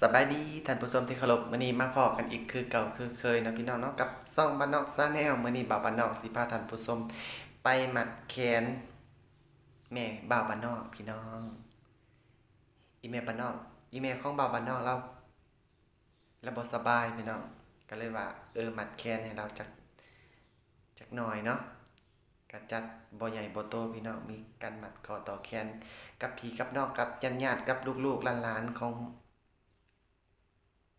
ສະບາຍດີທ່ານຜູ້ຊົມທີ່ເຄົາລົບ, ມື້ນີ້ມາພໍ້ກັນອີກຄືເກົ່າຄືເຄີຍເນາະພີ່ນ້ອງເນາະ ກັບຊ່ອງບ້ານນອກ Channel. ມື້ນີ້ບ່າວບ້ານນອກຊິພາທ່ານຜູ້ຊົມໄປມັດແຂນແມ່ບ່າວບ້ານນອກພີ່ນ້ອງ. ອີ່ແມ່ບ້ານນອກ ອີ່ແມ່ຂອງບ່າວບ້ານນອກລາວ ລາວບໍ່ສະບາຍພີ່ນ້ອງ, ກໍເລີຍວ່າ ເອີ ມັດແຂນໃຫ້ລາວຈັກ ຈັກໜ່ອຍເນາະ. ກະຈັດບໍ່ໃຫຍ່ບໍ່ໂຕພີ່ນ້ອງ, ມີການມັດຂໍ້ຕໍ່ແຂນກັບພີ່ກັບນ້ອງ ກັບຍາດໆ ກັບລູກໆຫຼານໆຂອງ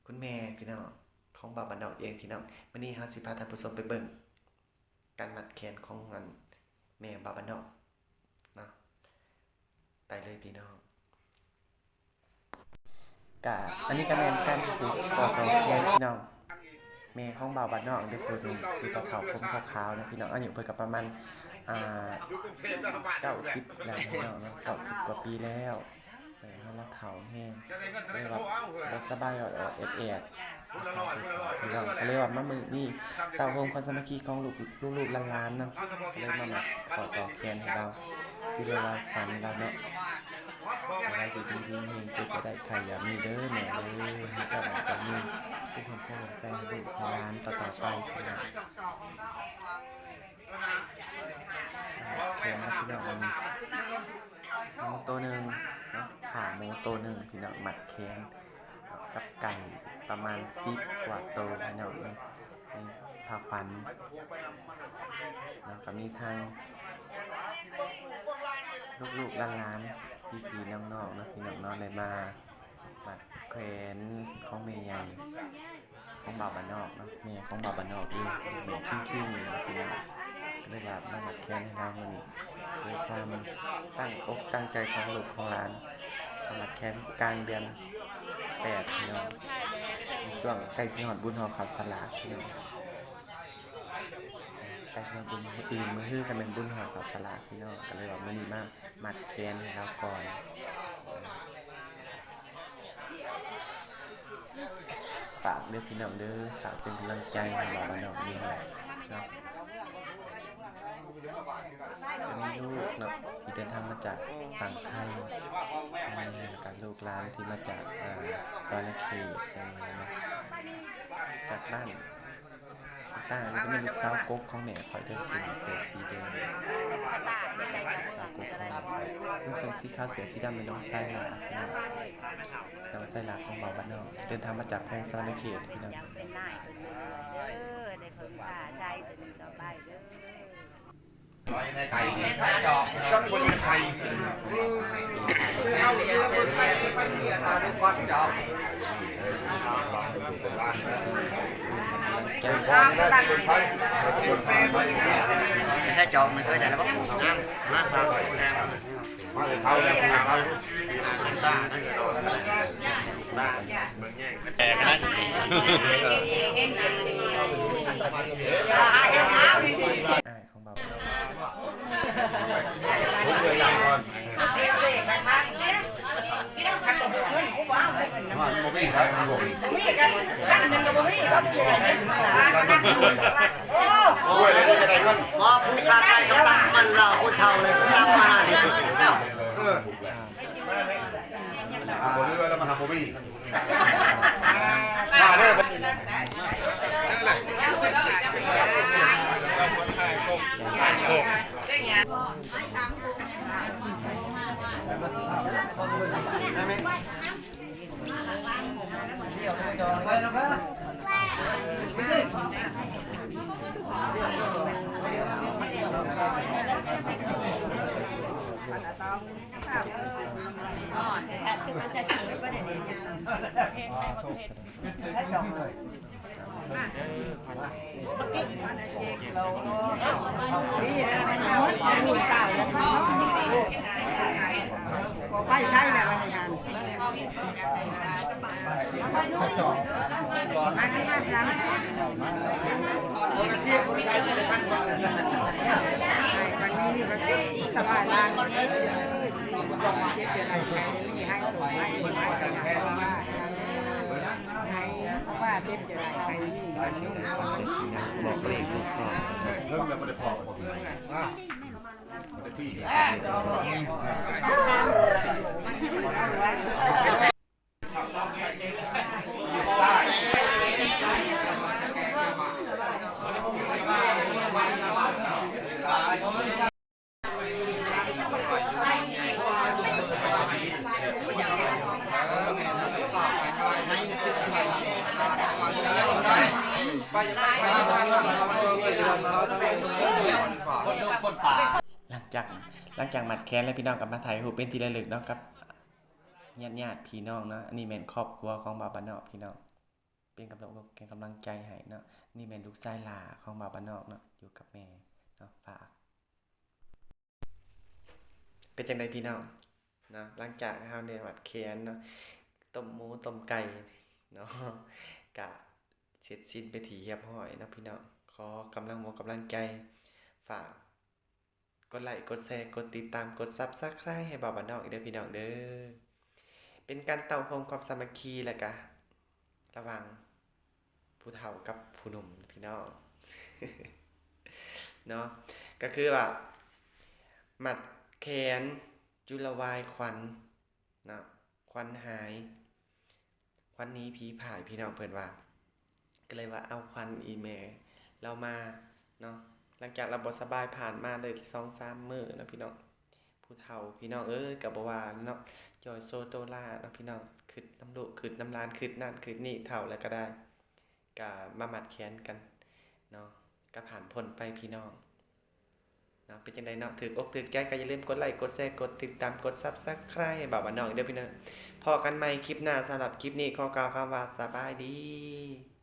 ຄຸນແມ່ພີ່ນ້ອງ, ຂອງບ່າວບ້ານນອກເອງພີ່ນ້ອງ. ມື້ນີ້ເຮົາຊິພາທ່ານຜູ້ຊົມໄປເບິ່ງການມັດແຂນຂອງອັນແມ່ບ່າວບ້ານນອກເນາະ. ໄປເລີຍພີ່ນ້ອງ. ກະອັນນີ້ກະແມ່ນການຜູກຂໍ້ຕໍ່ແຂນພີ່ນ້ອງ, ແມ່ຂອງບ່າວບ້ານນອກເດ້ ຜູ້ໜຶ່ງ ຜູ້ເຖົ້າໆ ຜົມຂາວໆນະພີ່ນ້ອງ. ອາຍຸເພິ່ນກະປະມານ ອ່າ ເກົ້າສິບແລ້ວພີ່ນ້ອງເນາະ, ເກົ້າສິບກວ່າປີແລ້ວ. ແຕ່ເຮົາລາວເຖົ້າແຮງ ເລີຍວ່າບໍ່ສະບາຍອອດໆແອດໆ ພີ່ນ້ອງ. ກະເລີຍວ່າມາມື້ນີ້ ເຕົ້າໂຮມຄວາມສາມັກຄີຂອງລູກ ລູກໆຫຼານໆເນາະ, ກະເລີຍມາມັດຂໍ້ຕໍ່ແຂນໃຫ້ລາວ ຢູ່ໃນລາວຝັນລາວເນາະ. ໃຫ້ລາວຢູ່ດີມີແຮງ, ເຈັບຢ່າໄດ້ ໄຂ້ຢ່າມີເດີແມ່ເດີ, ໃຫ້ເຈົ້າໝັ້ນເຈົ້າຍືນ ເປັນຮົ່ມໂພຮົ່ມໄຊໃຫ້ລູກໃຫ້ຫຼານຕໍ່ໆໄປ. ແຂນເນາະພີ່ນ້ອງ, ໝູໂຕໜຶ່ງເນາະ, ຂາໝູໂຕໜຶ່ງພີ່ນ້ອງ, ມັດແຂນກັບໄກ່ປະມານສິບກວ່າໂຕພີ່ນ້ອງເນາະ, ໃນຜ້າຂວັນເນາະ. ກະມີທັງລູກໆຫຼານໆ ພີ່ໆນ້ອງໆເນາະ ພີ່ນ້ອງເນາະ, ໄດ້ມາມັດແຂນຂອງແມ່ໃຫຍ່ ຂອງບ່າວບ້ານນອກເນາະ, ແມ່ຂອງບ່າວບ້ານນອກເອງ, ແມ່ຄິງໆນີ້ແຫຼະພີ່ນ້ອງ. ກະເລີຍວ່າມາມັດແຂນໃຫ້ລາວມື້ນີ້ ດ້ວຍຄວາມຕັ້ງອົກຕັ້ງໃຈຂອງລູກຂອງຫຼານ, ມາມັດແຂນກາງເດືອນແປດພີ່ນ້ອງ, ໃນຊ່ວງໃກ້ຊິຮອດບຸນຫໍ່ເຂົ້າສາລາກພີ່ນ້ອງ, ໃກ້ຊິຮອດບຸນ ມື້ອື່ນມື້ຮືກະແມ່ນບຸນຫໍ່ເຂົ້າສາລາກພີ່ນ້ອງ. ກະເລີຍວ່າມື້ນີ້ມາມັດແຂນໃຫ້ລາວກ່ອນ. ຝາກເດີພີ່ນ້ອງເດີ, ຝາກເປັນກຳລັງໃຈໃຫ້ບ່າວບ້ານນອກນີ້ເນາະ. ກະມີລູກເນາະ ທີ່ເດີນທາງມາຈາກຝັ່ງໄທ, ແລ້ວກະລູກຫຼານທີ່ມາຈາກ ອ່າ ສະຫວັນນະເຂດເນາະ, ຈາກບ້ານຕ່າງໆ. ນີ້ກະແມ່ນລູກສາວກົກຂອງແມ່ຂ້ອຍເດີ, ເປັນເສື້ອສີແດງ, ລູກສາວກົກຂອງແມ່ຂ້ອຍ. ນຸ່ງໂສ້ງສີຂາວ ເສື້ອສີດຳ ແມ່ນນ້ອງຊາຍຫຼ້າພີ່ນ້ອງ. ນ້ອງຊາຍຫຼ້າຂອງບ່າວບ້ານນອກ ເດີນທາງມາຈາກແຂວງສະຫວັນນະເຂດພີ່ນ້ອງ. ເອີ ໄດ້ເພິ່ງພາໃຊ້ຕົວນີ້ຕໍ່ໄປເດີ. ແຕ່ຈອກມັນເຄີຍໄດ້ແລ້ວບໍ່? ຫຼັງຈາກມັດແຂນແລ້ວ ພີ່ນ້ອງກໍມາຖ່າຍຮູບເປັນທີ່ລະລຶກເນາະ ກັບຍາດໆພີ່ນ້ອງເນາະ. ອັນນີ້ແມ່ນຄອບຄົວຂອງບ່າວບ້ານນອກ ພີ່ນ້ອງ ເປັນກຳລັງ ເປັນກຳລັງໃຈໃຫ້ເນາະ. ນີ້ແມ່ນລູກຊາຍຫຼ້າຂອງບ່າວບ້ານນອກເນາະ ຢູ່ກັບແມ່ເນາະ. ຝາກ ເປັນຈັ່ງໃດພີ່ນ້ອງເນາະ ຫຼັງຈາກເຮົາໄດ້ມັດແຂນເນາະ ຕົ້ມໝູຕົ້ມໄກ່ເນາະ ກະເສັດສິ້ນເປັນທີ່ຮຽບຮ້ອຍເນາະ ພີ່ນ້ອງ. ຂໍກຳລັງອົກກຳລັງໃຈ ຝາກກົດໄລກ໌ ກົດແຊ ກົດຕິດຕາມ ກົດ Subscribe ໃຫ້ບ່າວບ້ານນອກອີກເດີ ພີ່ນ້ອງເດີ. ເປັນການເຕົ້າໂຮມຄວາມສາມັກຄີ ແລະກະລະຫວ່າງຜູ້ເຖົ້າກັບຜູ້ໜຸ່ມ ພີ່ນ້ອງເນາະ. ກໍຄືວ່າ ມັດແຂນຈຸລະວາຍຂວັນເນາະ ຂວັນຫາຍ ຂວັນໜີຜີພາຍ ພີ່ນ້ອງ ເພິ່ນວ່າ. ກໍເລີຍວ່າເອົາຂວັນອີ່ແມ່ລາວມາເນາະ ຫຼັງຈາກລາວບໍ່ສະບາຍ ຜ່ານມາໄດ້ສອງສາມມື້ເນາະ ພີ່ນ້ອງ. ຜູ້ເຖົ້າ ພີ່ນ້ອງເອີຍ ກໍບໍ່ວ່າເນາະ ຈ່ອຍໂຊໂຕລາເນາະ ພີ່ນ້ອງ. ຄຶດນຳລູກ ຄຶດນຳຫຼານ ຄຶດນັ້ນຄຶດນີ້ ເຖົ້າແລ້ວກໍໄດ້ ກໍມາມັດແຂນກັນເນາະ ກໍຜ່ານພົ້ນໄປ ພີ່ນ້ອງເນາະ. ເປັນຈັ່ງໃດເນາະ ຖືກອົກຖືກໃຈ ກໍຢ່າລືມກົດໄລກ໌ ກົດແຊ ກົດຕິດຕາມ ກົດ Subscribe ໃຫ້ບ່າວບ້ານນອກເດີ ພີ່ນ້ອງ. ພໍ້ກັນໃໝ່ຄລິບໜ້າ ສຳລັບຄລິບນີ້ຂໍກ່າວຄຳວ່າສະບາຍດີ.